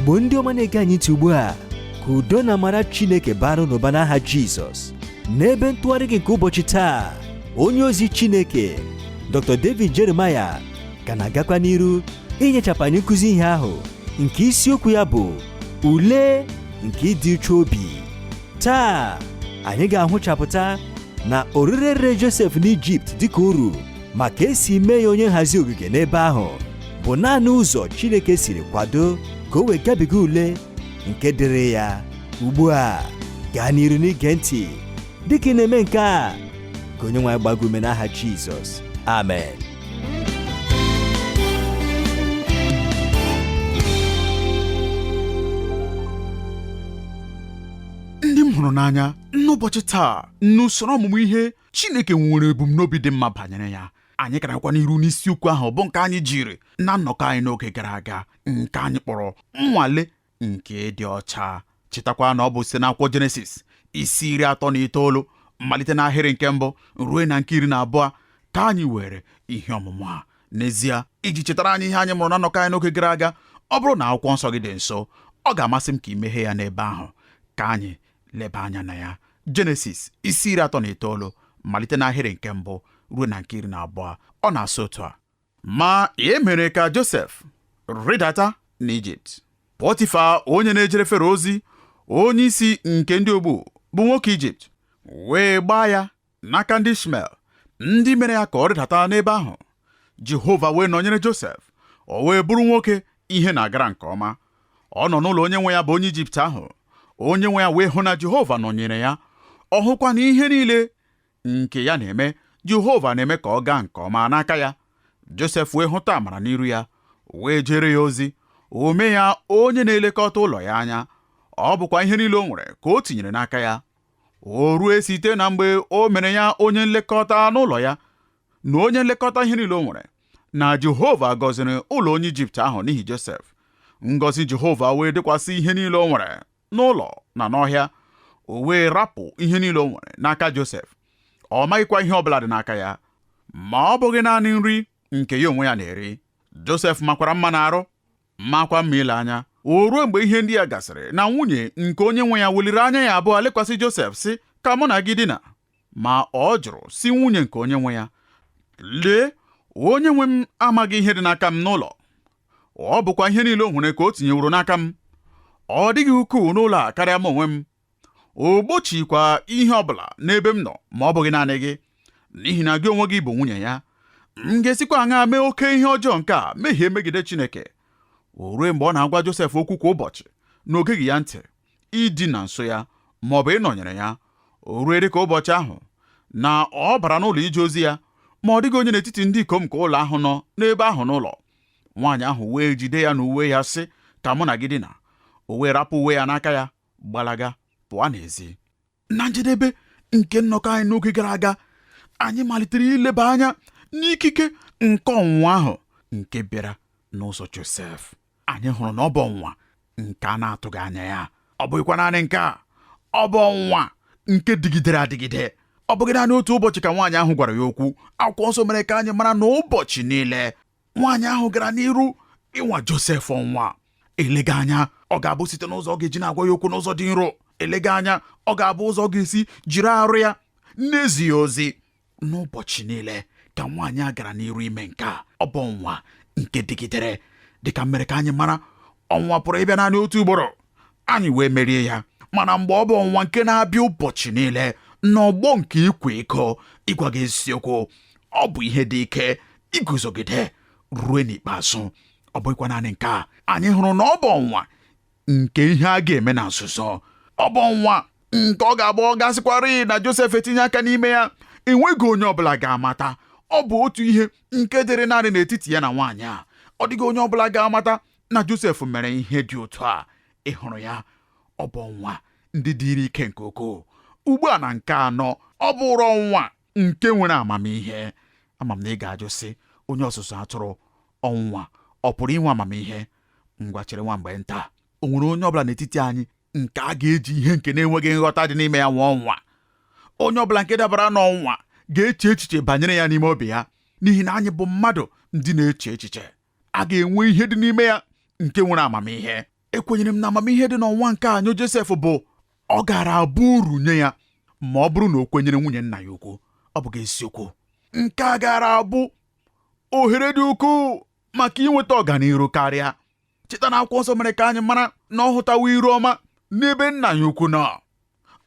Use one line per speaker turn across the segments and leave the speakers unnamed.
Igbo ndị ọma na-ege anyị ntị ugbu a, ka udo na amara Chineke bara unu ụba n'aha Jizọs. N'ebe ntụgharị gị nke ụbọchị taa, onye ozi Chineke Dr. David Jeremiah ka na-agakwa n'iru inyechapụ anyị nkụzi ihe ahụ nke isiokwu ya bụ ule nke ịdị uchu obi. Taa anyị ga-ahụchapụta na orire rere Josef n'Ijipt dịka oru ma ka esi mee ya onye nhazi ogige n'ebe ahụ bụ naanị ụzọ Chineke siri kwado ka o wee gabiga ule nke dịrị ya. Ugbu a gaa n'iru n'ige ntị dịka ị na-eme nke a, ka onye nwe anyị gbaa gị ume n'aha Jizọs, amen.
Ndị m hụrụ n'anya, n'ụbọchị taa n'usoro ọmụmụ ihe Chineke nwere ebumnobi dị mma banyere ya. Anyị ka na-agakwa n'iru n'isiokwu ahụ bụ nke anyị jiri na nnọkọ anyị n'oge gara aga, nke anyị kpọrọ nnwale nke ịdị ọcha. Chetakwa na ọ bụ site n'akwụkwọ Jenesis isi 39 malite n'ahịrị nke mbụ ruo na nke 12 ka anyị were ihe ọmụmụ a. N'ezie, iji chetara anyị ihe anyị mụrụ na nnọkọ anyị n'oge gara aga, ọ bụrụ na akwụkwọ nsọ gị dị nso, ọ ga-amasị m ka ị meghee ya n'ebe ahụ ka anyị leba anya na ya. Jenesis isi 39 malite n'ahịrị nke mbụ ruo na nke 12. Ọ na-asị otu a: ma e mere ka Josef rịdata n'Ijipt. Pọtifa onye na-ejere Fero ozi, onye isi nke ndị ogbu, bụ nwoke Ijipt, wee gbaa ya n'aka ndị Ishmel, ndị mere ya ka ọ rịdata n'ebe ahụ. Jehova wee nọnyere Josef, o wee bụrụ nwoke ihe na-agara nke ọma. Ọ nọ n'ụlọ onye nwe ya bụ onye Ijipt ahụ. Onye nwe ya wee hụ na Jehova nọnyere ya, ọ hụkwa na ihe niile nke ya na-eme, Jehova na-eme ka ọ gaa nke ọma n'aka ya. Josef wee hụta amara n'iru ya, wee jere ya ozi. O mee ya onye na-elekọta ụlọ ya anya. Ọ bụkwa ihe niile o nwere ka o tinyere n'aka ya. O rue site na mgbe o mere ya onye nlekọta n'ụlọ ya na onye nlekọta ihe niile o nwere, na Jehova gọziri ụlọ onye Ijipt ahụ n'ihi Josef. Ngọzi Jehova wee dịkwasị ihe niile o nwere n'ụlọ na n'ọhịa. O wee rapụ ihe niile o nwere n'aka Josef. Ọ maghịkwa ihe ọbụla dị n'aka ya, ma ọ bụghị naanị nri nke ya onwe ya na-eri. Josef makwara mma n'arụ, makwa mma ile anya. O ruo mgbe ihe ndị a gasịrị na nwunye nke onye nwe ya weliri anya ya abụọ lekwasị Josef, sị, ka mụ na gị dina. Ma ọ jụrụ sị nwunye nke onye nwe ya, lee, onye nwe m amaghị ihe dị n'aka m n'ụlọ, ọ bụkwa ihe niile o nwere ka o tinyeworo n'aka m. Ọ dịghị ukwuu n'ụlọ a karịa m onwe m. O gbochikwa ihe ọ bụla n'ebe m nọ ma ọ bụghị naanị gị, n'ihi na gị onwe gị bụ nwunye ya. M ga-esikwa aṅaa mee oke ihe ọjọọ nke a, mehie megide Chineke? O rue mgbe ọ na-agwa Josef okwu kwa ụbọchị na o geghị ya ntị idina nso ya ma ọ bụ ịnọnyere ya. O rue dịka ụbọchị ahụ na ọ bara n'ụlọ ije ozi ya, ma ọ dịghị onye n'etiti ndị ikom nke ụlọ ahụ nọ n'ebe ahụ n'ụlọ. Nwaanyị ahụ wee jide ya n'uwe ya, sị, ka mụ na gị dina. O wee rapụ uwe ya n'aka ya, gbalaga pụọ n'ezi. Na njedebe nke nnọkọ anyị n'oge gara aga, anyị malitere ileba anya n'ikike nke ọnwụnwa ahụ nke bịara n'ụzọ Josef. Anyị hụrụ na ọ bụ ọnwụnwa nke a na-atụghị anya ya. Ọ bụghịkwa naanị nke a, ọ bụ ọnwụnwa nke dịgidere adịgide. Ọ bụghị naanị otu ụbọchị ka nwaanyị ahụ gwara ya okwu. Akwụkwọ nsọ mere ka anyị mara na ụbọchị niile nwaanyị ahụ gara n'iru ịnwa Josef ọnwụnwa. Eleghị anya ọ ga-abụ site n'ụzọ ọ ga-eji na-agwa ya okwu n'ụzọ dị nro. Eleghị anya ọ ga-abụ ụzọ ọ ga-esi jiri arụ ya na-ezi ya ozi. N'ụbọchị niile ka nwaanyị a gara n'iru ime nke a. Ọ bụ ọnwụnwa nke dịgidere. Dịka m mere ka anyị mara, ọnwụnwa pụrụ ịbịa naanị otu ugboro, anyị wee merie ya. Mana mgbe ọ bụ ọnwụnwa nke na-abịa ụbọchị niile n'ọgbọ nke ịkwa iko, ịgwa gị eziokwu, ọ bụ ihe dị ike iguzogide ruo n'ikpeazụ. Ọ bụghịkwa naanị nke a, anyị hụrụ na ọ bụ ọnwụnwa nke ihe a ga-eme na nzuzo. Ọ bụ ọnwụnwa nke ọ ga-abụ ọ gasịkwarị na Josef etinye aka n'ime ya, enweghị onye ọbụla ga-amata. Ọ bụ otu ihe nke dịrị naanị n'etiti ya na nwaanyị a. Ọ dịghị onye ọbụla ga-amata na Josef mere ihe dị otu a. Ị hụrụ ya? Ọ bụ ọnwụnwa ndị dịrị ike nke ukwuu. Ugbu a na nke anọ, ọ bụrụ ọnwụnwa nke nwere amamihe. Ama m na ị ga-ajụ sị, onye ọzụzụ atụrụ, ọnwụnwa ọ pụrụ inwe amamihe? Ngwa, chere nwa mgbe nta. O nwere onye ọbụla n'etiti anyị nke a ga-eji ihe nke na-enweghị nghọta dị n'ime ya nwaa ọnwụnwa? Onye ọbụla nke dabara n'ọnwụnwa ga-eche echiche banyere ya n'ime obi ya, n'ihi na anyị bụ mmadụ ndị na-eche echiche. A ga-enwe ihe dị n'ime ya nke nwere amamihe. Ekwenyere m na amamihe dị n'ọnwa nke a nye Josef bụ ọ gaara abụ uru nye ya ma ọ bụrụ na o kwenyere nwunye nna ya ukwu. Ọ bụghị eziokwu? Nke a gaara abụ ohere dị ukwuu maka inweta ọganiru karịa. Cheta na akwụkwọ nsọ mere ka anyị mara na ọ hụtawo iru ọma n'ebe nna ya ukwu nọ.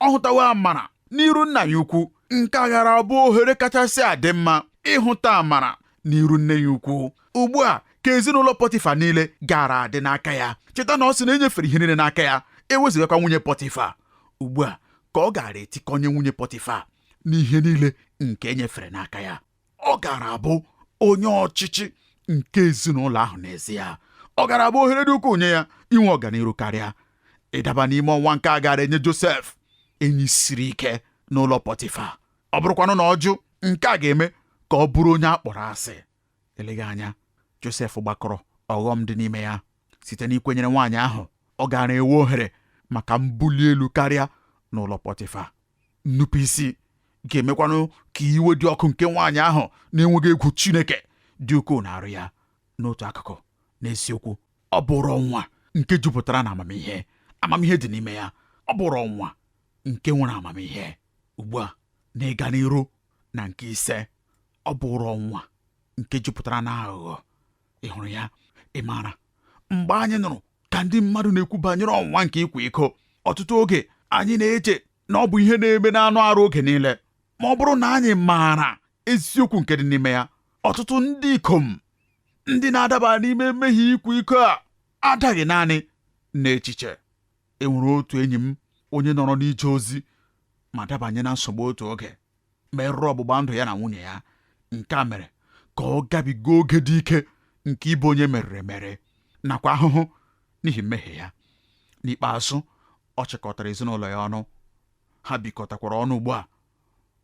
Ọ hụtawo amara n'iru nna ya ukwu. Nke a gaara abụ ohere kachasị adị mma ịhụta amara n'iru nne ya ukwu. Ugbu a ka ezinụlọ Pọtịfa niile gaara adị n'aka ya. Cheta na ọ sị na enyefere ihe niile n'aka ya, ewezụgakwa nwunye Pọtịfa. Ugbu a ka ọ gaara etikọnye nwunye Pọtịfa n'ihe niile nke enyefere n'aka ya. Ọ gaara abụ onye ọchịchị nke ezinụlọ ahụ n'ezie. Ọ gaara abụ ohere dị ukwuu nye ya inwe ọganiru karịa. Ịdaba n'ime ọnwa nke a gaara enye Josef enyi siri ike n'ụlọ Pọtịfa. Ọ bụrụkwanụ na ọ jụ, nke a ga-eme ka ọ bụrụ onye a kpọrọ asị. Eleghị anya Josef gbakọrọ ọghọm dị n'ime ya. Site n'ikwenyere nwaanyị ahụ, ọ gaara enwe ohere maka mbuli elu karịa n'ụlọ Pọtịfa. Nnupụ isi ga-emekwanụ ka iwe dị ọkụ nke nwaanyị ahụ na-enweghị egwu Chineke dị ukwuu na-arụ ya. N'otu akụkụ, n'eziokwu, ọ bụrụ ọnwa nke jupụtara na amamihe. Amamihe dị n'ime ya. Ọ bụrụ ọnwa nke nwere amamihe. Ugbu a, n'ịga n'iru na nke ise, ọ bụrụ ọnwa nke jupụtara na aghụghọ. Ị hụrụ ya? Ị maara, mgbe anyị nụrụ ka ndị mmadụ na-ekwu banyere ọnwụnwa nke ịkwa iko, ọtụtụ oge anyị na-eche na ọ bụ ihe na-eme n'anụ arụ oge niile. Ma ọ bụrụ na anyị maara eziokwu nke dị n'ime ya, ọtụtụ ndị ikom ndị na-adaba n'ime mmehie ịkwa iko a adaghị naanị n'echiche. E nwere otu enyi m onye nọrọ n'ije ozi ma dabanye na nsogbu otu oge, merụrụ ọgbụgba ndụ ya na nwunye ya. Nke a mere ka ọ gabiga oge dị ike nke ịbụ onye merụrụ emere nakwa ahụhụ n'ihi mmehie ya. N'ikpeazụ, ọ chịkọtara ezinụlọ ya ọnụ, ha bikọtakwara ọnụ ugbu a,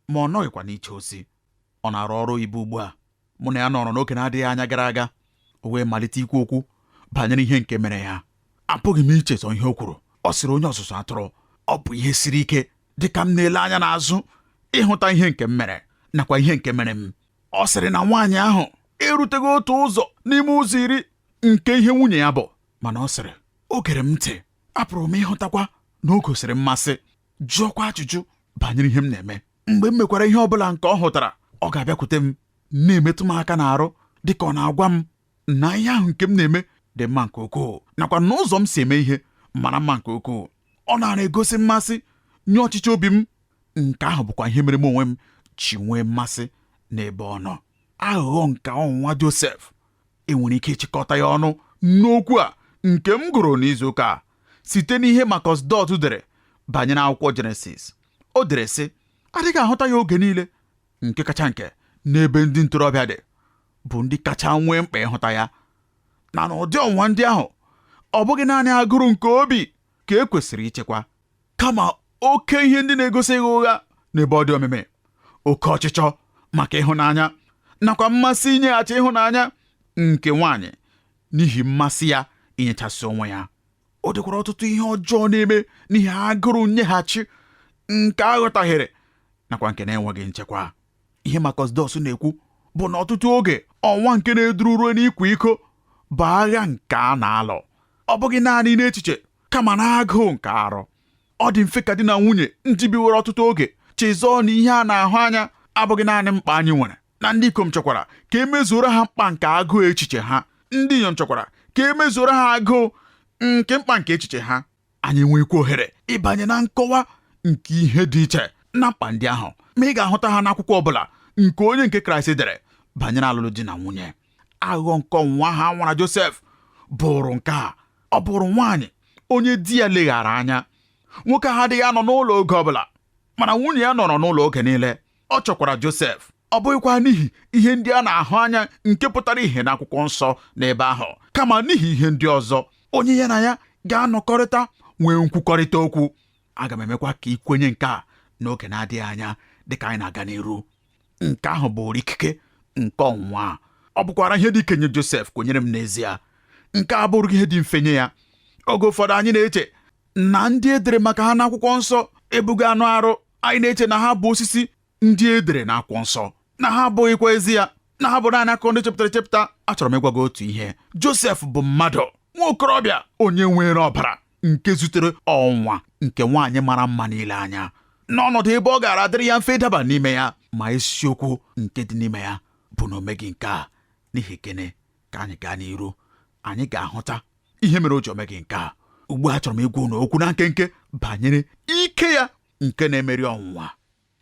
ma ọ nọghịkwa n'ije ozi. Ọ na-arụ ọrụ oyibo ugbu a. Mụ na ya nọrọ n'oge na-adịghị anya gara aga, o wee malite ikwu okwu banyere ihe nke mere ya. Apụghị m ichezọ ihe o kwuru. Ọ sịrị onye ọzụzụ atụrụ, ọ bụ ihe siri ike dị ka m na-ele anya n'azụ ịhụta ihe nke m mere nakwa ihe nke mere m. Ọ sịrị na nwaanyị ahụ eruteghị otu ụzọ n'ime ụzọ iri nke ihe nwunye ya bụ, mana ọ sịrị o gere m ntị, apụrụ m ịhụtakwa na o gosiri mmasị, jụọkwa ajụjụ banyere ihe m na-eme. Mgbe m mekwara ihe ọ bụla nke ọ hụtara, ọ ga-abịakwute m na-emetụ m aka n'arụ dị ka ọ na-agwa m na ihe ahụ nke m na-eme dị mma nke ukwuu, nakwa na ụzọ m si eme ihe mara mma nke ukwuu. Ọ nara egosi mmasị nye ọchịchị obi m. Nke ahụ bụkwa ihe mere m onwe m ji nwee mmasị n'ebe ọ nọ. Aghụghọ nke ọnwụnwa Josef enwere ike ịchịkọta ya ọnụ n'okwu a nke m gụrụ n'izu ụka a site n'ihe Marcus Dods dere banyere akwụkwọ Jenesis. O dere sị, adịghị ahụta ya oge niile, nke kacha nke n'ebe ndị ntorobịa dị bụ ndị kacha nwee mkpa ịhụta ya, na n'ụdị ọnwụnwa ndị ahụ ọ bụghị naanị agụrụ nke obi ka e kwesịrị ichekwa, kama oke ihe ndị na-egosi ịgha ụgha n'ebe ọ dị omimi, oke ọchịchọ maka ịhụnanya nakwa mmasị inyeghachi ịhụnanya nke nwaanyị n'ihi mmasị ya inyechasị onwe ya. O dekwara ọtụtụ ihe ọjọọ na-eme n'ihi agụrụ nyeghachi nke aghọtaghere nakwa nke na-enweghị nchekwa. Ihe Marcus Dods na-ekwu bụ na ọtụtụ oge ọnwa nke na-eduru ruo n'ịkwa iko bụ agha nke a na-alụ, ọ bụghị naanị n'echiche kama na agụụ nke arụ. Ọ dị mfe ka di na nwunye ndị biworo ọtụtụ oge chezọọ na ihe a na-ahụ anya abụghị naanị mkpa anyị nwere, na ndị ikom chọkwara ka e mezuoro ha mkpa nke agụụ echiche ha, ndị inyom chọkwara ka e mezuoro ha agụụ nke mkpa nke echiche ha. Anyị enwekwa ohere ịbanye na nkọwa nke ihe dị iche na mkpa ndị ahụ, ma ị ga-ahụta ha n'akwụkwọ ọbụla nke onye nke Kraịst dere banyere alụlụ di na nwunye. Aghụghọ nke ọnwụnwa ahụ a nwara Josef bụrụ nke a. Ọ bụrụ nwaanyị onye di ya leghara anya. Nwoke ahụ adịghị anọ n'ụlọ oge ọbụla, mana nwunye ya nọrọ n'ụlọ oge niile. Ọ chọkwara Josef, ọ bụghịkwa n'ihi ihe ndị a na-ahụ anya nke pụtara ihe n'akwụkwọ nsọ n'ebe ahụ, kama n'ihi ihe ndị ọzọ onye ya na ya ga-anọkọrịta nwee nkwukọrịta okwu. Aga m emekwa ka ị kwenye nke a n'oge na-adịghị anya dịka anyị na-aga n'iru. Nke ahụ bụrụ ikike nke ọnwụnwa a. Ọ bụkwara ihe dị ike nye Josef, kwenyere m n'ezie. Nke a bụrụ ihe dị mfe nye ya. Oge ụfọdụ anyị na-eche na ndị edere maka ha n'akwụkwọ nsọ ebughị anụ arụ. Anyị na-eche na ha bụ osisi ndị edere n'akwụkwọ nsọ, na ha abụghịkwa ezi ya, na ha bụ naanị akụkọ ndị chepụtara echepụta. Achọrọ m ịgwa gị otu ihe. Josef bụ mmadụ Nwa okorobịa onye nwere ọbara nke zutere ọnwa nke nwaanyị mara mma n'ile anya n'ọnọdụ ebe ọ gaara adịrị ya mfe ịdaba n'ime ya. Ma isiokwu nke dị n'ime ya bụ na o meghị nke a. N'ihi gịnị? Ka anyị gaa n'iru, anyị ga-ahụta ihe mere o ji omeghị nke a. Ugbu a chọrọ m ịgwa unu okwu na nkenke banyere ike ya nke na-emeri ọnwụnwa.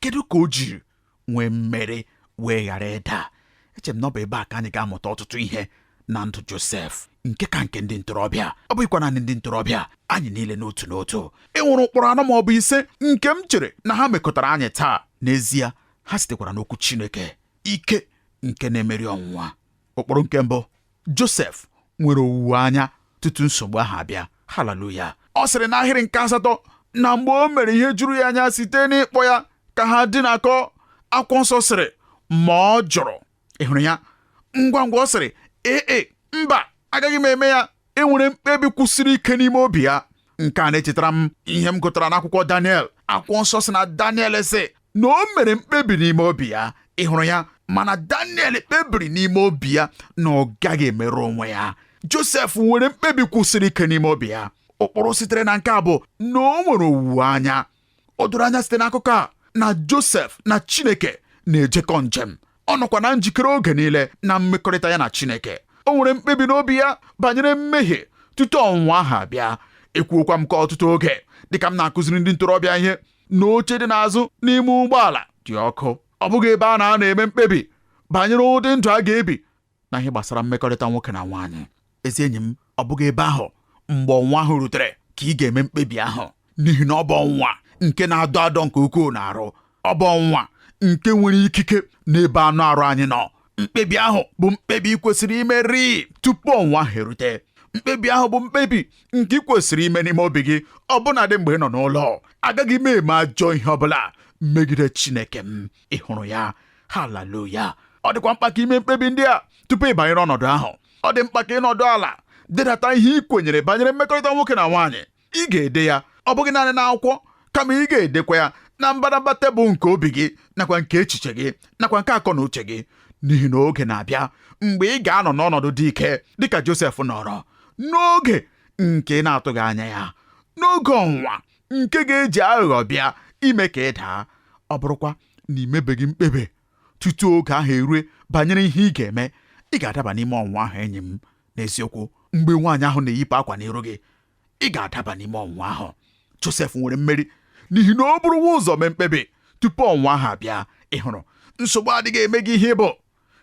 Kedu ka o jiri nwee mmeri wee ghara ịda? Eche m na ọ bụ ebe a ka anyị ga-amụta ọtụtụ ihe na ndụ Josef, nke ka nke ndị ntorobịa. Ọ bụghịkwa naanị ndị ntorobịa, anyị niile n'otu n'otu. E nwere ụkpụrụ anọ ma ọ bụ ise nke m chere na ha mekọtara anyị taa. N'ezie, ha sitekwara n'okwu Chineke. Ike nke na-emeri ọnwụnwa. Ụkpụrụ nke mbụ, Josef nwere owuwe anya tutu nsogbu ahụ abịa. Haleluya. Ọ sịrị n'ahịrị nke asatọ na mgbe o mere ihe juru ya anya site n'ịkpọ ya ka ha dinakọ, akwụkwọ nsọ sịrị ma ọ jụrụ. Ị hụrụ ya? Ngwa ngwa ọ sịrị ee, mba, agaghị m eme ya. E nwere mkpebi kwụsịrị ike n'ime obi ya. Nke a na-echetara m ihe m gụtara n'akwụkwọ Daniel. Akwụkwọ nsọ sị na Daniel sị na o mere mkpebi n'ime obi ya. Ị hụrụ ya? Mana Daniel kpebiri n'ime obi ya na ọ gaghị emerụ onwe ya. Josef nwere mkpebi kwụsịrị ike n'ime obi ya. Ụkpụrụ sitere na nke a bụ na o nwere owuwe anya. O doro anya site n'akụkọ a na Josef na Chineke na-ejekọ njem. Ọ nọkwa na njikere oge niile na mmekọrịta ya na Chineke. O nwere mkpebi n'obi ya banyere mmehie tutu ọnwụnwa ahụ abịa. Ekwuokwa m ka ọtụtụ oge dịka m na-akụziri ndị ntorobịa ihe na oche dị n'azụ n'ime ụgbọala dị ọkụ. Ọ bụghị ebe a na-anọ eme mkpebi banyere ụdị ndụ a ga-ebi na ihe gbasara mmekọrịta nwoke na nwaanyị. Ezi enyi m, ọ bụghị ebe ahụ mgbe ọnwụnwa ahụ rutere ka ị ga-eme mkpebi ahụ, n'ihi na ọ bụ ọnwụnwa nke na-adọ adọ nke ukwuu na-arụ. Ọ bụ ọnwụnwa nke nwere ikike n'ebe anụ arụ anyị nọ. Mkpebi ahụ bụ mkpebi ị kwesịrị imeri tupu ọnwụnwa ahụ erute. Mkpebi ahụ bụ mkpebi nke ị kwesịrị ime n'ime obi gị, ọbụnadị mgbe ị nọ n'ụlọ. Agaghị m eme ajọ ihe ọbụla megide Chineke m. Ị hụrụ ya? Haleluya. Ọ dịkwa mkpa ka ime mkpebi ndị a tupu ị banyere ọnọdụ ahụ. Ọ dị mkpa ka ị nọdụ ala dedata ihe ị kwenyere banyere mmekọrịta nwoke na nwaanyị. Ị ga-ede ya, ọ bụghị naanị n'akwụkwọ, kama ị ga-edekwa ya na mbadamba tebụl nke obi gị nakwa nke echiche gị nakwa nke akọ na uche gị, n'ihi na oge na-abịa mgbe ị ga-anọ n'ọnọdụ dị ike dịka Josef nọrọ, n'oge nke ị na-atụghị anya ya, n'oge ọnwụnwa nke ga-eji aghụghọ bịa ime ka ị daa. Ọ bụrụkwa na ị mebeghị mkpebi tutu oge ahụ erue banyere ihe ị ga-eme, ị ga-adaba n'ime ọnwụnwa ahụ, enyi m. N'eziokwu, mgbe nwaanyị ahụ na-eyipụ akwa n'iru gị, ị ga-adaba n'ime ọnwụnwa ahụ. Josef nwere mmeri n'ihi na o buruwo ụzọ mee mkpebi tupu ọnwụnwa ahụ abịa. Ị hụrụ, nsogbu adịghị eme gị ihe ịbụ,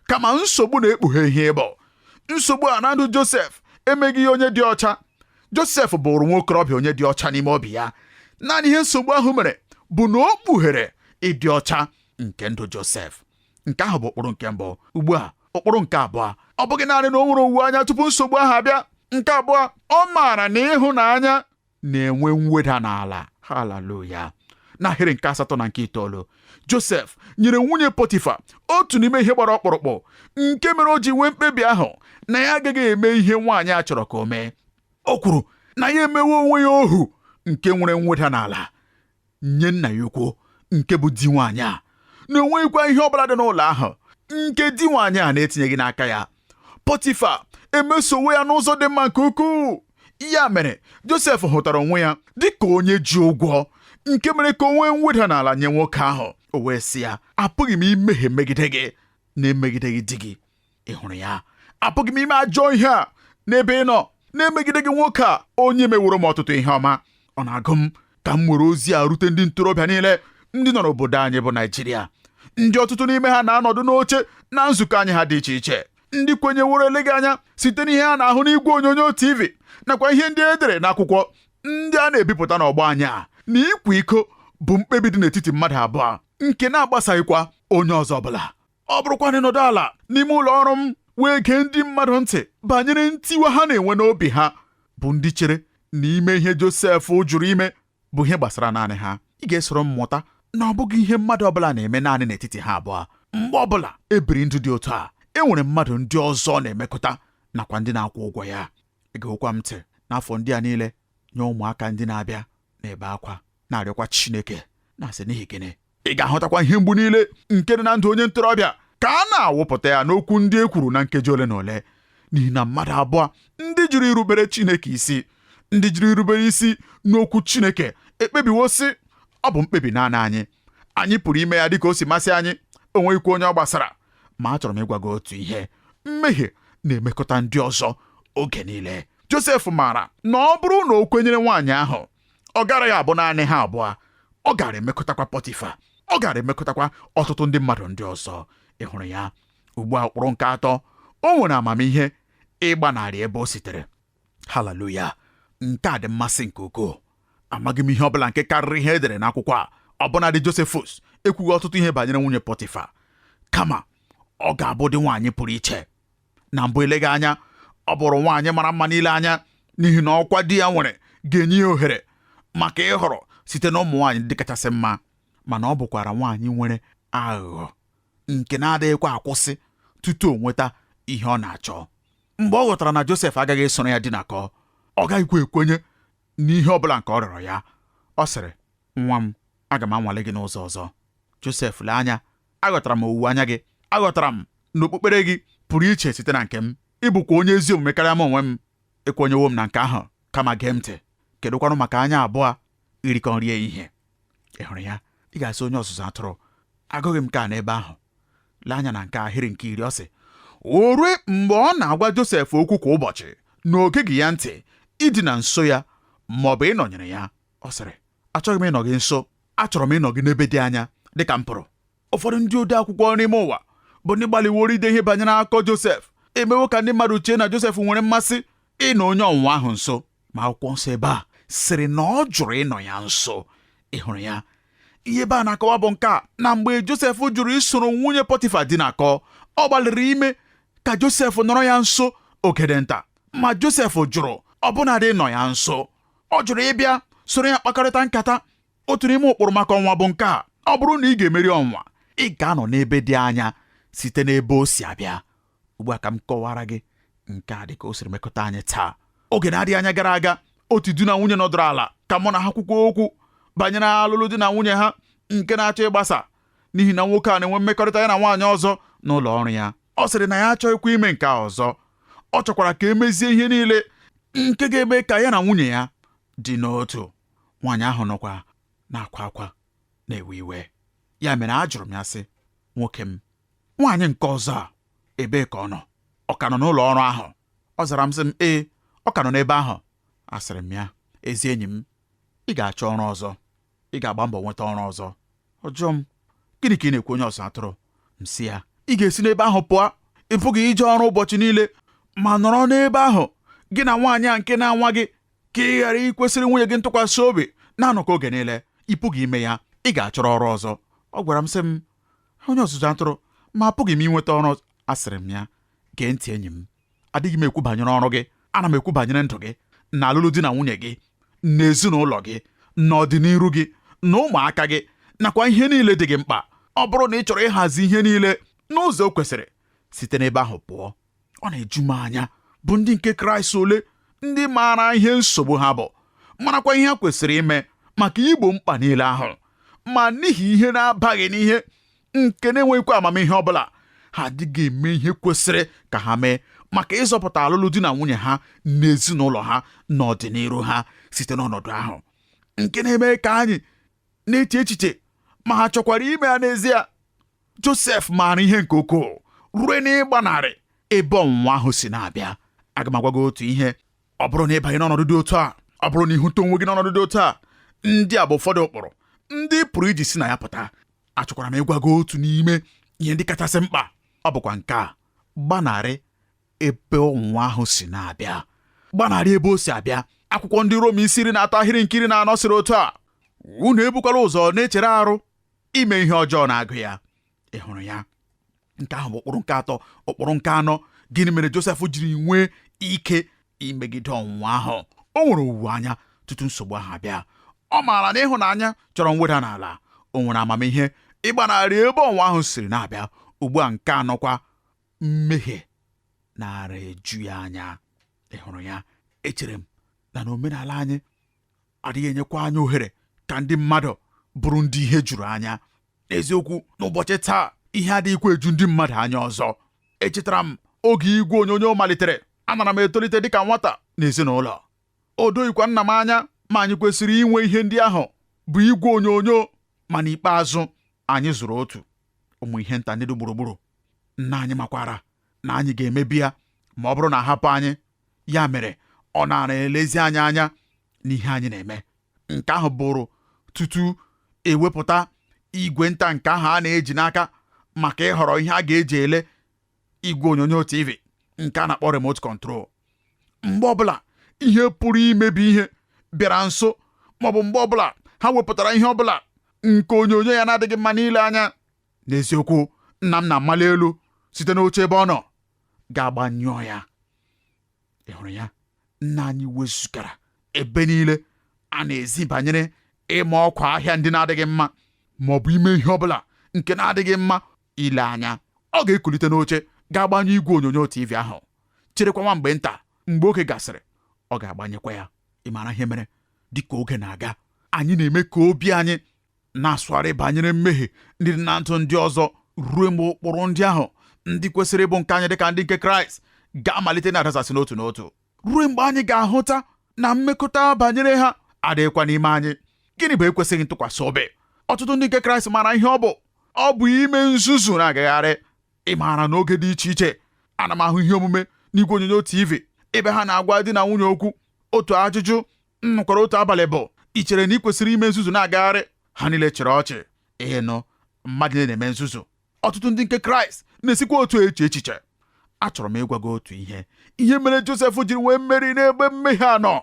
kama nsogbu na-ekpughe ihe ịbụ. Nsogbu a na ndụ Josef emeghị ya onye dị ọcha. Josef bụrụ nwa okorobịa onye dị ọcha n'ime obi ya. Naanị ihe nsogbu ahụ mere bụ na o kpughere ịdị ọcha nke ndụ Josef. Nke ahụ bụ ụkpụrụ nke mbụ. Ugbu a, ụkpụrụ nke abụọ, ọ bụghị naanị na o nwere owuwe anya tupu nsogbu ahụ abịa. Nke abụọ, ọ maara na ịhụnanya na-enwe mweda n'ala. Haleluya. N'ahịrị nke asatọ na nke itoolu, Josef nyere nwunye Pọtifa otu n'ime ihe gbara ọkpụrụkpụ nke mere o ji nwee mkpebi ahụ na ya agaghị eme ihe nwaanyị a chọrọ ka o mee. O kwuru na ya emewe onwe ya ohu nke nwere mweda n'ala nye nna ya ukwu nke bụ di nwaanyị a, na onweghịkwa ihe ọbụla dị n'ụlọ ahụ nke di nwaanyị a na-etinyeghị n'aka ya. Pọtifa emesowo ya n'ụzọ dị mma nke ukwuu. Ya mere Josef hụtara onwe ya dịka onye ji ụgwọ, nke mere ka o nwee mweda n'ala nye nwoke ahụ. O wee sị ya, apụghị m imehie megide gị na-emegideghị di gị. Ị hụrụ ya? Apụghị m ime ajọ ihe a n'ebe ị nọ na-emegide gị, nwoke a onye meworo m ọtụtụ ihe ọma. Ọ na-agụ m ka m were ozi a rute ndị ntorobịa niile ndị nọ n'obodo anyị bụ Naijiria, ndị ọtụtụ n'ime ha na-anọdụ n'oche na nzukọ anyị ha dị iche iche, ndị kwenyeworo eleghị anya site n'ihe a na-ahụ n'igwe onyonyo TV nakwa ihe ndị e dere n'akwụkwọ ndị a na-ebipụta n'ọgbọ anyị a, na ịkwa iko bụ mkpebi dị n'etiti mmadụ abụọ nke na-agbasaghịkwa onye ọzọ ọbụla. Ọ bụrụkwa na ịnọdụ ala n'ime ụlọ ọrụ m wee gee ndị mmadụ ntị banyere ntiwa ha na-enwe n'obi ha, bụ ndị chere na ime ihe Josef jụrụ ime bụ ihe gbasara naanị ha, ị ga-esoro m mụta na ọ bụghị ihe mmadụ ọbụla na-eme naanị n'etiti ha abụọ. Mgbe ọbụla ebiri ndụ dị otu a, e nwere mmadụ ndị ọzọ na-emekọta nakwa ndị na-akwụ ụgwọ ya. Egewokwa m ntị n'afọ ndị a niile nye ụmụaka ndị na-abịa na-ebe akwa na-arịọkwa Chineke na-asị, n'ihi gịnị? Ị ga-ahụtakwa ihe mgbu niile nke dị na ndụ onye ntorobịa ka a na-awụpụta ya n'okwu ndị e kwuru na nkeji ole na ole, N'ihi na mmadụ abụọ ndị jụrụ irubere Chineke isi, ndị jụrụ irubere isi n'okwu Chineke ekpebiwo sị, ọ bụ mkpebi naanị anyị, anyị pụrụ ime ya dịka o si masị anyị, o nweghịkwa onye ọ gbasara. Ma achọrọ m ịgwa gị otu ihe, mmehie na-emekọta ndị ọzọ oge niile. Josef maara na ọ bụrụ na o kwenyere nwaanyị ahụ, ọ garaghị abụ naanị ha abụọ, ọ gara emekọtakwa Pọtifa, ọ gara emekọtakwa ọtụtụ ndị mmadụ ndị ọzọ. Ị hụrụ ya? Ugbu a ụkpụrụ nke atọ, o nwere amamihe ịgbanarị ebe o sitere. Haleluya! Nke a dị mmasị nke ukwuu. Amaghị m ihe ọbụla nke karịrị ihe edere n'akwụkwọ a. Ọbụnadị Josefus ekwughị ọtụtụ ihe banyere nwunye Pọtifa, kama ọ ga-abụ dị nwaanyị pụrụ iche. Na mbụ eleghị anya ọ bụrụ nwaanyị mara mma n'ile anya, n'ihi na ọkwa di ya nwere ga-enye ya ohere maka ịhọrọ site na ụmụ nwaanyị ndị kachasị mma. Mana ọ bụkwara nwaanyị nwere aghụghọ nke na-adịghịkwa akwụsị tutu o nweta ihe ọ na-achọ. Mgbe ọ ghọtara na Josef agaghị esoro ya dinakọ, ọ gaghịkwa ekwenye n'ihe ọ bụla nke ọ rịọrọ ya, ọ sịrị, nwa m, aga m anwale gị n'ụzọ ọzọ. Josef, lee anya, aghọtara m owuwe anya gị, aghọtara m na okpukpere gị pụrụ iche site na nke m, ị bụkwa onye ezi omume karịa m onwe m, ekwenyewo m na nke ahụ, kama gee ntị, kedụkwanụ maka anya abụọ irikọ nri ehihie? Ị hụrụ ya? Ị ga-asị onye ọzụzụ atụrụ, agụghị m nke a n'ebe ahụ. Lee anya na nke ahịrị nke 10, ọ sị, o rue mgbe ọ na-agwa Josef okwu kwa ụbọchị na o geghị ya ntị idina nso ya ma ọ bụ ịnọnyere ya. Ọ sịrị, achọghị m ịnọ gị nso, achọrọ m ịnọ gị n'ebe dị anya dịka m pụrụ. Ụfọdụ ndị ode akwụkwọ n'ime ụwa bụ ndị gbalịworo ide ihe banyere akụkọ Josef emewo ka ndị mmadụ chee na Josef nwere mmasị ịnọ onye ọnwụnwa ahụ nso, ma akwụkwọ nsọ ebe a sịrị na ọ jụrụ ịnọ ya nso. Ị hụrụ ya? Ihe ebe a na-akọwa bụ nke a, na mgbe Josef jụrụ isoro nwunye Pọtifa dinakọ, ọ gbalịrị ime ka Josef nọrọ ya nso oge dị nta, ma Josef jụrụ ọbụnadị ịnọ ya nso. Ọ jụrụ ịbịa soro ya kpakọrịta nkata. Otu n'ime ụkpụrụ maka ọnwụnwa bụ nke a, ọ bụrụ na ị ga-emeri ọnwụnwa, ị ga-anọ n'ebe dị anya site n'ebe o si abịa. Ugbu a ka m kọwara gị nke a dịka o siri mekọta anyị taa. Oge na-adịghị anya gara aga, otu di na nwunye nọdụrụ ala ka mụ na ha kwukwa okwu banyere alụlụ di na nwunye ha nke na-achọ ịgbasa, n'ihi na nwoke a na-enwe mmekọrịta ya na nwaanyị ọzọ n'ụlọ ọrụ ya. Ọ sịrị na ya achọghịkwa ime nke a ọzọ. Ọ chọkwara ka emezie ihe niile nke ga-eme ka ya na nwunye ya dị n'otu. Nwaanyị ahụ nọkwa na-akwa akwa na-ewe iwe. Ya mere ajụrụ m ya sị, nwoke m, nwaanyị nke ọzọ a ebee ka ọ nọ? Ọ ka nọ n'ụlọ ọrụ ahụ? Ọ zara m sị m, ee, ọ ka nọ n'ebe ahụ. Asịrị m ya, ezi enyi m, ị ga-achọ ọrụ ọzọ, ị ga-agba mbọ nweta ọrụ ọzọ. Ọ jụọ m, gịnị ka ị na-ekwu onye ọzụ atụrụ? M sị ya, ị ga-esi n'ebe ahụ pụọ, ị pụghị ije ọrụ ụbọchị niile ma nọrọ n'ebe ahụ gị na nwaanyị a nke na-anwa gị ka ị ghara ikwesịrị nwunye gị ntụkwasị obi na-anọkọ oge niile. Ị pụghị ime ya, ị ga-achọrọ ọrụ ọzọ. Ọ gwara m sị m, onye ọzụzụ atụrụ, ma apụghị m inweta ọrụ. Asịrị m ya, gee ntị enyi m, adịghị m ekwu banyere ọrụ gị, ana m ekwu banyere ndụ gị na alụlụ di na nwunye gị na ezinụlọ gị na ọdịnihu gị na ụmụaka gị nakwa ihe niile dị gị mkpa. Ọ bụrụ na ị chọrọ ịhazi ihe niile n'ụzọ o kwesịrị, site n'ebe ahụ pụọ. Ọ na-eju m anya bụ ndị nke Kraịst ole ndị maara ihe nsogbu ha bụ, marakwa ihe ha kwesịrị ime maka igbo mkpa niile ahụ, ma n'ihi ihe na-abaghị n'ihe nke na-enweghịkwa amamihe ọbụla, ha adịghị eme ihe kwesịrị ka ha mee maka ịzọpụta alụlụ di na nwunye ha na ezinụlọ ha na ọdịnihu ha site n'ọnọdụ ahụ nke na-eme ka anyị na-eche echiche ma ha chọkwara ime ya n'ezie. Josef maara ihe nke ukwuu rue n'ịgbanarị ebe ọnwụnwa ahụ si na-abịa. Aga m agwa gị otu ihe, ọ bụrụ na ị banye n'ọnọdụ dị otu a, ọ bụrụ na ị hụta onwe gị n'ọnọdụ dị otu a, ndị a bụ ụfọdụ ụkpụrụ ndị ị pụrụ iji si na ya pụta. Achọkwara m ịgwa gị otu n'ime ihe ndị kachasị mkpa, ọ bụkwa nke a: gbanarị ebe ọnwụnwa ahụ si na-abịa, gbanarị ebe o si abịa. Akwụkwọ ndị Rom isi 13 ahịrị nke 14 sịrị otu a, unu ebukwala ụzọ na-echere arụ ime ihe ọjọọ na-agụ ya. Ị hụrụ ya? Nke ahụ bụ ụkpụrụ nke atọ. Ụkpụrụ nke anọ, gịnị mere Josef jiri nwee ike imegide ọnwụnwa ahụ? O nwere owuwe anya tutu nsogbu ahụ abịa. Ọ maara na ịhụnanya chọrọ mweda n'ala. O nwere amamihe ịgbanarị ebe ọnwụnwa ahụ siri na-abịa. Ugbu a nke anọkwa, mmehie nara eju ya anya. Ị hụrụ ya? Echere m na n'omenala anyị adịghị enyekwa anyị ohere ka ndị mmadụ bụrụ ndị ihe juru anya. N'eziokwu, n'ụbọchị taa ihe adịghịkwa eju ndị mmadụ anya ọzọ. Echetara m Oge igwe onyonyo malitere, anara m etolite dịka nwata n'ezinụlọ. O doghịkwa nna m anya ma anyị kwesịrị inwe ihe ndị ahụ bụ igwe onyonyo, ma n'ikpeazụ anyị zụrụ otu ụmụ ihe nta ndị dị gburugburu. Nna anyị makwara na anyị ga-emebi ya ma ọ bụrụ na ahapụ anyị. Ya mere ọ nara elezi anyị anya n'ihe anyị na-eme. Nke ahụ bụrụ tutu ewepụta igwe nta nke ahụ a na-eji n'aka maka ịhọrọ ihe a ga-eji ele igwe onyonyo TV nke a na-akpọ remote control. Mgbe ọbụla ihe pụrụ imebi ihe bịara nso, maọbụ mgbe ọbụla ha wepụtara ihe ọbụla nke onyonyo ya na-adịghị mma n'ile anya, n'eziokwu nna m na-amali elu site n'oche ebe ọ nọ ga-agbanyụọ ya. Ị hụrụ ya? Nna anyị wezugara ebe niile a na-ezi banyere ịma ọkwa ahịa ndị na-adịghị mma ma ọ bụ ime ihe ọbụla nke na-adịghị mma ile anya. Ọ ga-ekulite n'oche ga-agbanyụ igwe onyonyo TV ahụ, cherekwa nwa mgbe nta. Mgbe oge gasịrị, ọ ga-agbanyekwa ya. Ị maara ihe mere? Dịka oge na-aga, anyị na-eme ka obi anyị na-asụgharị banyere mmehie ndị dị na ndụ ndị ọzọ ruo mgbe ụkpụrụ ndị ahụ ndị kwesịrị ịbụ nke anyị dịka ndị nke Kraịst ga-amalite na-adasasị n'otu n'otu, ruo mgbe anyị ga-ahụta na mmekọta banyere ha adịghịkwa n'ime anyị. Gịnị bụ ekwesịghị ntụkwasị obi? Ọtụtụ ndị nke Kraịst maara ihe ọ bụ. Ọ bụ ime nzuzu na-agagharị. Ị maara n'oge dị iche iche ana m ahụ ihe omume n'igwe onyonyo TV ebe ha na-agwa di na nwunye okwu. Otu ajụjụ m nụkwara otu abalị bụ, ị chere na ị kwesịrị ime nzuzu na-agagharị? Ha niile chịrị ọchị. Ịnụ mmadụ niile na-eme nzuzu. Ọtụtụ ndị nke Kraịst na-esikwa otu eche echiche. Achọrọ m ịgwa gị otu ihe. Ihe mere Josef jiri nwee mmeri n'ebe mmehie a nọ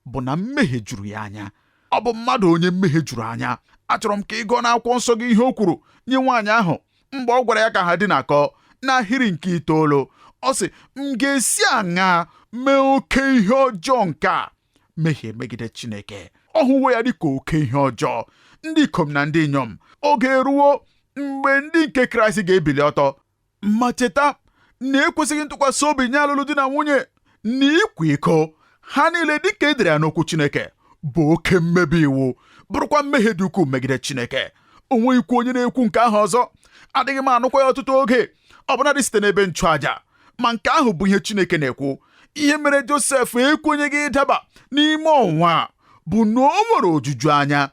bụ na mmehie juru ya anya. Ọ bụ mmadụ onye mmehie juru anya. Achọrọ m ka ị gụọ n'akwụkwọ nsọ gị ihe o kwuru nye nwaanyị ahụ mgbe ọ gwara ya ka ha dinakọ n'ahịrị nke 9. Ọ sị, m ga-esi aṅaa mee oke ihe ọjọọ nke a, mehie megide Chineke? Ọ hụwo ya dịka oke ihe ọjọọ. Ndị ikom na ndị inyom, oge eruwo mgbe ndị nke Kraịst ga-ebili ọtọ ma cheta na ekwesịghị ntụkwasị obi nye alụlụ di na nwunye na ịkwa iko ha niile dịka e dere ya n'okwu Chineke bụ oke mmebi iwu, bụrụkwa mmehie dị ukwuu megide Chineke. O nweghịkwa onye na-ekwu nke ahụ ọzọ. Adịghị m anụkwa ya ọtụtụ oge, ọbụnadị site n'ebe nchụaja. Ma nke ahụ bụ ihe Chineke na-ekwu. Ihe mere Josef ekwenyeghị ịdaba n'ime ọnwụnwa bụ na o nwere ojuju anya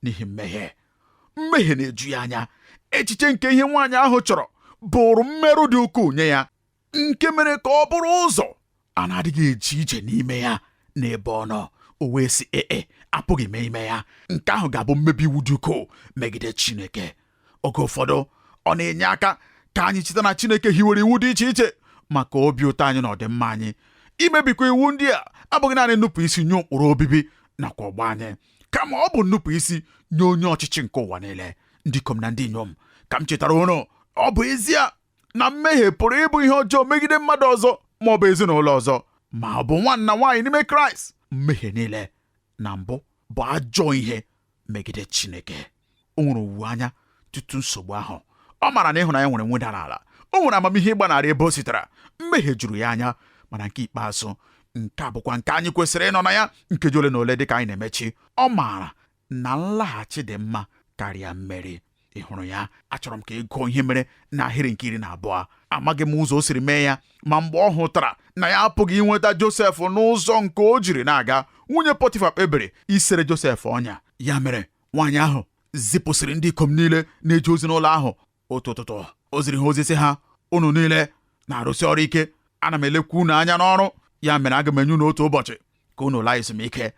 n'ihi mmehie. Mmehie na-eju ya anya. Echiche nke ihe nwaanyị ahụ chọrọ bụrụ mmerụ dị ukwuu nye ya, nke mere ka ọ bụrụ ụzọ a na-adịghị eje ije n'ime ya n'ebe ọ nọ. O wee sị, ee, apụghị m ime ya. Nke ahụ ga-abụ mmebi iwu dị ukwuu megide Chineke. Oge ụfọdụ ọ na-enye aka ka anyị cheta na Chineke hiwere iwu dị iche iche maka obi ụtọ anyị na ọdịmma anyị. Imebikwa iwu ndị a abụghị naanị nnupụ isi nye ụkpụrụ obibi nakwa ọgbọ anyị, kama ọ bụ nnupụ isi nye onye ọchịchị nke ụwa niile. Ndị ikom na ndị inyom, ka m chetara unu, ọ bụ ezie na mmehie pụrụ ịbụ ihe ọjọọ megide mmadụ ọzọ ma ọ bụ ezinụlọ ọzọ ma ọ bụ nwanna nwaanyị n'ime Kraịst, mmehie niile na mbụ bụ ajọ ihe megide Chineke. O nwere owuwe anya tutu nsogbu ahụ. Ọ maara na ịhụnanya nwere mweda n'ala. O nwere amamihe ịgbanarị ebe o sitere. Mmehie juru ya anya. Mana nke ikpeazụ, nke a bụkwa nke anyị kwesịrị ịnọ na ya nkeji ole na ole dịka anyị na-emechi. Ọ maara na nlaghachi dị mma karịa mmeri. Ị hụrụ ya? Achọrọ m ka ị gụọ ihe mere n'ahịrị nke 12. Amaghị m ụzọ o siri mee ya, ma mgbe ọ hụtara na ya apụghị inweta Josef n'ụzọ nke o jiri na-aga, nwunye Pọtịfa kpebiri isere Josef ọnya. Ya mere nwaanyị ahụ zipụsịrị ndị ikom niile na-eje ozi n'ụlọ ahụ. Otu ụtụtụ o ziri ha ozi sị ha, unu niile na-arụsi ọrụ ike, ana m elekwa unu anya n'ọrụ, ya mere aga m enye unu otu ụbọchị ka unu laa ezumike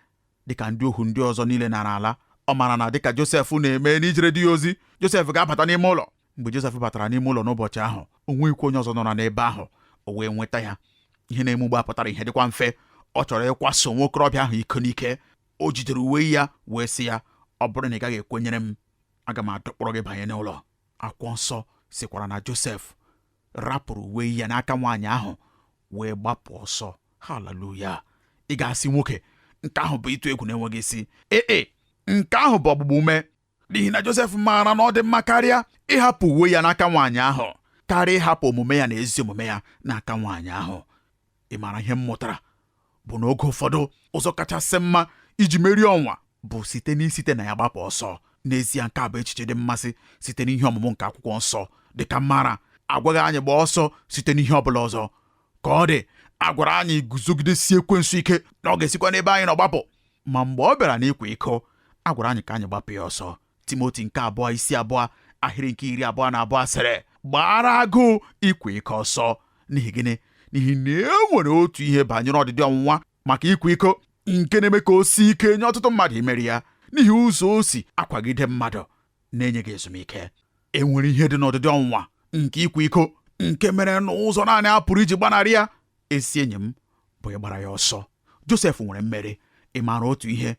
dịka ndị ohu ndị ọzọ niile nara ala. Ọ maara na dịka Josef na-eme n'ijere di ya ozi, Josef ga-abata n'ime ụlọ. Mgbe Josef batara n'ime ụlọ n'ụbọchị ahụ, o nweghịkwa onye ọzọ nọrọ n'ebe ahụ, o wee nweta ya. Ihe na-eme ugbu a pụtara ihe dịkwa mfe. Ọ chọrọ ịkwaso nwokorobịa ahụ iko n'ike. O jidere uwe ya wee sị ya, ọ bụrụ na ị gaghị ekwenyere m, aga m adọkpọrọ gị banye n'ụlọ. Akwụkwọ nsọ sịkwara na Josef rapụrụ uwe ya n'aka nwaanyị ahụ wee gbapụ ọsọ. Haleluya! Ị ga-asị nwoke, nke ahụ bụ ịtụ egwu na-enweghị isi. Ee, nke ahụ bụ ọgbụgba ume, n'ihi na Josef maara na ọ dị mma karịa ịhapụ uwe ya n'aka nwaanyị ahụ karịa ịhapụ omume ya na ezi omume ya n'aka nwaanyị ahụ. Ị maara ihe m mụtara bụ na oge ụfọdụ ụzọ kachasị mma iji merie ọnwa bụ site n'isite na ya gbapụ ọsọ. N'ezie, nke a bụ echiche dị mmasị site n'ihe ọmụmụ nke akwụkwọ nsọ. Dịka m maara, Agwaghị anyị gbaa ọsọ site n'ihe ọ bụla ọzọ. Ka ọ dị, a gwara anyị guzogidesie ekwensu ike na ọ ga-esikwa n'ebe anyị nọ gbapụ. Ma mgbe ọ bịara n'ịkwa iko, a gwara anyị ka anyị gbapụ ya ọsọ. Timoti nke abụọ isi 2 ahịrị nke 22 sịrị, gbaara agụụ ịkwa iko ọsọ. N'ihi gịnị? N'ihi na e nwere otu ihe banyere ọdịdị ọnwụnwa maka ịkwa iko nke na-eme ka o sie ike nye ọtụtụ mmadụ imeri ya, n'ihi ụzọ o si akwagide mmadụ na-enyeghị ezumike. E nwere ihe dị n'ọdịdị ọnwụnwa nke ịkwa iko nke mere na ụzọ naanị a pụrụ iji gbanarị ya, ezi enyi m, bụ ịgbara ya ọsọ. Josef nwere mmeri. Ị maara otu ihe?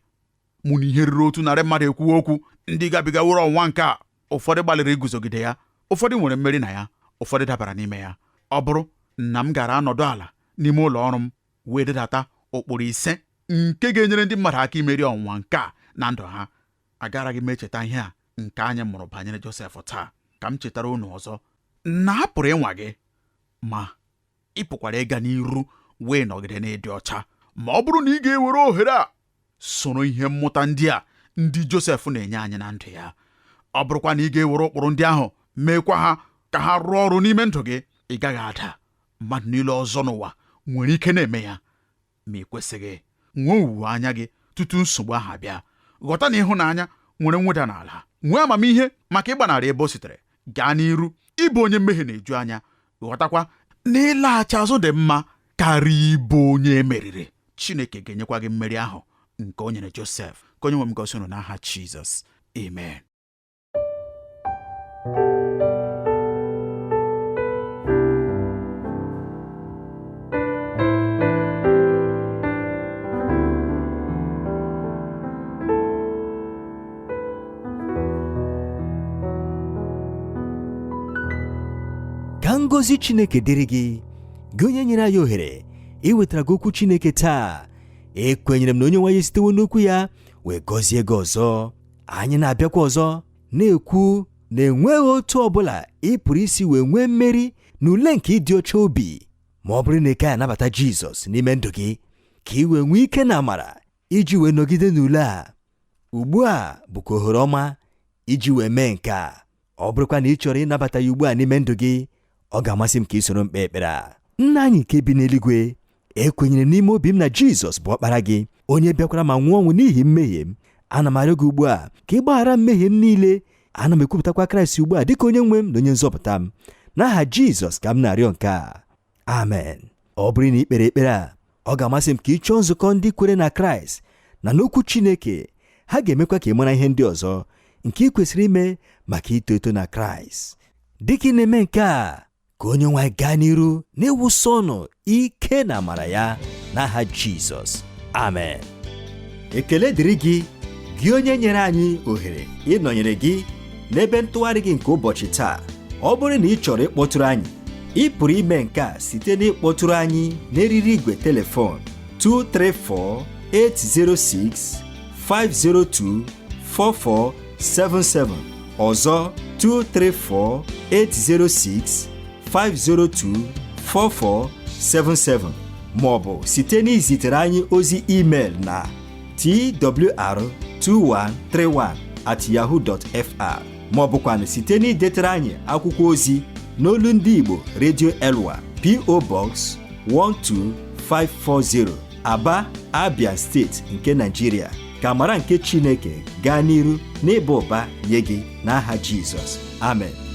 Mụ na ihe ruru 100 mmadụ ekwuwe okwu ndị gabigaworo ọnwụnwa nke a. Ụfọdụ gbalịrị iguzogide ya, ụfọdụ nwere mmeri na ya, ụfọdụ dabara n'ime ya. Ọ bụrụ na m gara anọdụ ala n'ime ụlọ ọrụ m wee dedata ụkpụrụ 5 nke ga-enyere ndị mmadụ aka imeri ọnwụnwa nke a na ndụ ha, agaraghị m echeta ihe a nke anyị mụrụ banyere Josef taa. Ka m chetara unu ọzọ na a pụrụ ịnwa gị, ma ị pụkwara ịga n'iru wee nọgide n'ịdị ọcha ma ọ bụrụ na ị ga-ewere ohere a soro ihe mmụta ndị a ndị Josef na-enye anyị na ndụ ya. Ọ bụrụkwa na ị ga-ewere ụkpụrụ ndị ahụ meekwa ha ka ha rụọ ọrụ n'ime ndụ gị, ị gaghị ada. Mmadụ niile ọzọ n'ụwa nwere ike na-eme ya, ma ị kwesịghị. Nwee owuwe anya gị tutu nsogbu ahụ abịa. Ghọta na ịhụnanya nwere mweda n'ala. Nwee amamihe maka ịgbanarị ebe o sitere. Gaa n'iru ịbụ onye mmehie na-eju anya. Ghọtakwa na ịlaghachi azụ dị mma karịa ịbụ onye emeriri. Chineke ga-enyekwa gị mmeri ahụ nke o nyere Josef. Ka onye nwe m gosi unu n'aha Jizọs, amen.
Ka ngọzi Chineke dịrị gị, gị onye nyere anyị ohere iwetara gị okwu Chineke taa. Ekwenyere m na onye nwe anyị sitewo n'okwu ya wee gọzie gị ọzọ. Anyị na-abịakwa ọzọ na-ekwu na enweghị otu ọbụla ị pụrụ isi wee nwee mmeri n'ule nke ịdị ọcha obi ma ọ bụrụ na ị gaghị anabata Jizọs n'ime ndụ gị, ka ị wee nwee ike na amara iji wee nọgide n'ule a. Ugbu a bụkwa ohere ọma iji wee mee nke a. Ọ bụrụkwa na ị chọrọ ịnabata ya ugbu a n'ime ndụ gị, ọ ga-amasị m ka ị soro m kpee ekpere a. Nna anyị nke bi n'eluigwe, ekwenyere m n'ime obi m na Jizọs bụ ọkpara gị, onye bịakwara ma nwụọ ọnwụ n'ihi mmehie m. Ana m arịọ gị ugbu a ka ị gbaghara mmehie m niile. Ana m ekwupụtakwa Kraịst ugbu a dịka onye nwe m na onye nzọpụta m. N'aha Jizọs ka m na-arịọ nke a, amen. Ọ bụrụ na ị kpere ekpere a, ọ ga-amasị m ka ị chọọ nzukọ ndị kwere na Kraịst na n'okwu Chineke. Ha ga-emekwa ka ị mara ihe ndị ọzọ nke ị kwesịrị ime maka ito eto na Kraịst. Dịka ị na-eme nke a, ka onye nwe anyị gaa n'iru n'ịwụsa unu ike na amara ya n'aha Jizọs, amen. Ekele dịrị gị, gị onye nyere anyị ohere ịnọnyere gị n'ebe ntụgharị gị nke ụbọchị taa. Ọ bụrụ na ị chọrọ ịkpọtụrụ anyị, ị pụrụ ime nke a site n'ịkpọtụrụ anyị n'eriri igwe telefon 234 806 502 4477, ọzọ 234 806 502 4477, ma ọ bụ site n'izitere anyị ozi email na twr2131@yahoo.fr, ma ọ bụkwanụ site n'idetere anyị akwụkwọ ozi n'olu ndị Igbo Radio Elwa, P.O. Box 12540, Aba, Abia steeti nke Nigeria. Ka amara nke Chineke gaa n'iru n'ịba ụba nye gị n'aha Jizọs, amen.